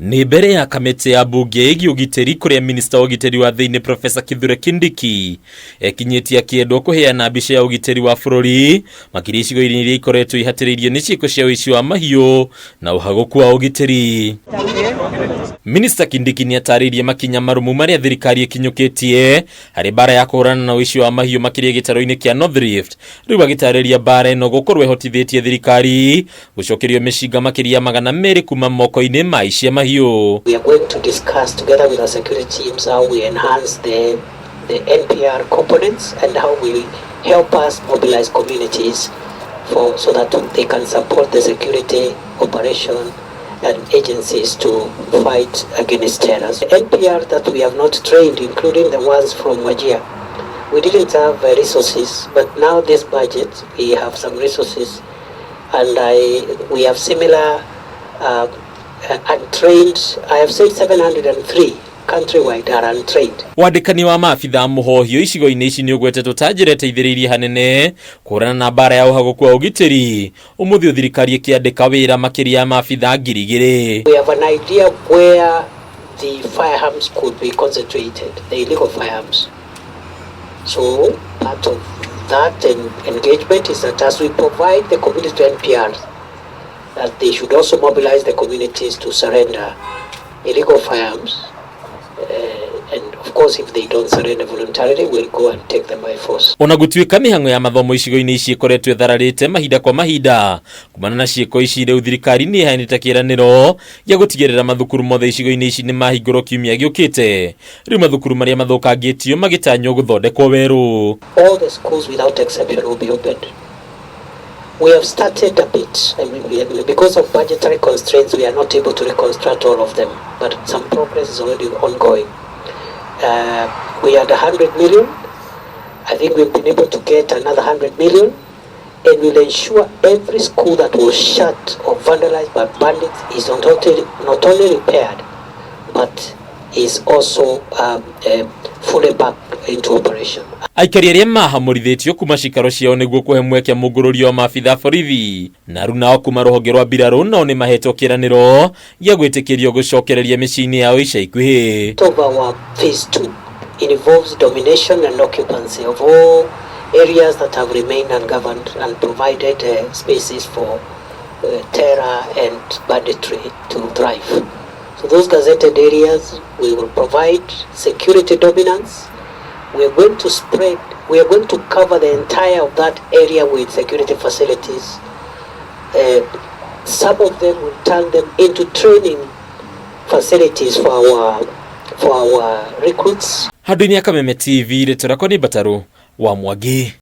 Nĩ mbere ya kamĩtĩ ya mbunge ĩgiĩ ũgitĩri kũrĩa minista wa ũgitĩri wa thĩinĩ Profesa Kithure Kindiki ekinyĩtie akĩendwo kũheana mbica ya ũgitĩri wa bũrũri makĩria icigo-inĩ iria ikoretwo ihatĩrĩirio nĩ ciĩko cia ũici wa mahiũ na ũhagũku wa ũgitĩri. Minista Kindiki nĩ atarĩirie makinya marũmu marĩa thirikari ĩkinyũkĩtie harĩ mbara ya kũhũrana na ũici wa mahiũ makĩria gĩtarũ-inĩ kĩa North Rift. Rĩu agĩtarĩria mbara ĩno gũkorwo ĩhotithĩtie thirikari gũcokerio mĩcinga makĩria 200 kuma moko-inĩ ma aici a mahiũ. We are going to discuss together with our security teams how we enhance the NPR components and how we help us mobilize communities so that they can support the security operation and agencies to fight against terror. The NPR that we have not trained, including the ones from Wajir, we didn't have resources, but now this budget, we have some resources, and we have similar untrained, I have said 703 countrywide are untrained. Wandĩkani wa maabitha mũhohio icigo-inĩ ici nĩ ũgwetetwo ta njĩra ĩteithĩrĩirie hanene kũhũrana na mbara ya ũhagũku wa ũgitĩri. Ũmũthĩ thirikari ĩkĩandĩka wĩra makĩria ya maabitha 2000. We have an idea where the firearms could be concentrated, the illegal firearms. So part of that engagement is that as we provide the community to NPR, that they should also mobilize the communities to surrender illegal firearms. And of course, if they don't surrender voluntarily, we'll go and take them by force. Ona gũtuĩka mĩhang'o ya mathomo icigo-inĩ ici ĩkoretwo ĩthararĩte mahinda kwa mahinda kumana na ciĩko ici, rĩu thirikari nĩ ĩheanĩte kĩĩranĩro gĩa gũtigĩrĩra mathukuru mothe icigo-inĩ ici nĩ mahingũrwo kiumia gĩũkĩte. Rĩu mathukuru marĩa mathũkangĩtio magĩtanywo gũthondekwo werũ. All the schools without exception will be opened. We have started a bit. I mean, because of budgetary constraints, we are not able to reconstruct all of them, but some progress is already ongoing. We had 100 million. I think we've been able to get another 100 million, and we'll ensure every school that was shut or vandalized by bandits is not only repaired, but is also fully back into operation. Aikari arĩa mahamũrithĩtio kuma cikaro ciao nĩguo kũhe mweke mũngũrũrio wa maabitha borithi na rĩu nao kuma rũhonge rwa mbirarũ nao nĩ mahetwo kĩĩranĩro gĩa gwĩtĩkĩrio gũcokereria mĩciĩ-inĩ yao ica ikuhĩ. Of our phase two involves domination and occupancy of all areas that have remained ungoverned and provided spaces for terror and banditry to thrive. So those gazetted areas, we will provide security dominance. We are going to spread, we are going to cover the entire of that area with security facilities. Some of them will turn them into training facilities for our recruits. Handũ-inĩ ya Kameme TV, rĩtwa rĩakwa nĩ Mbatarũ wa Mwangi.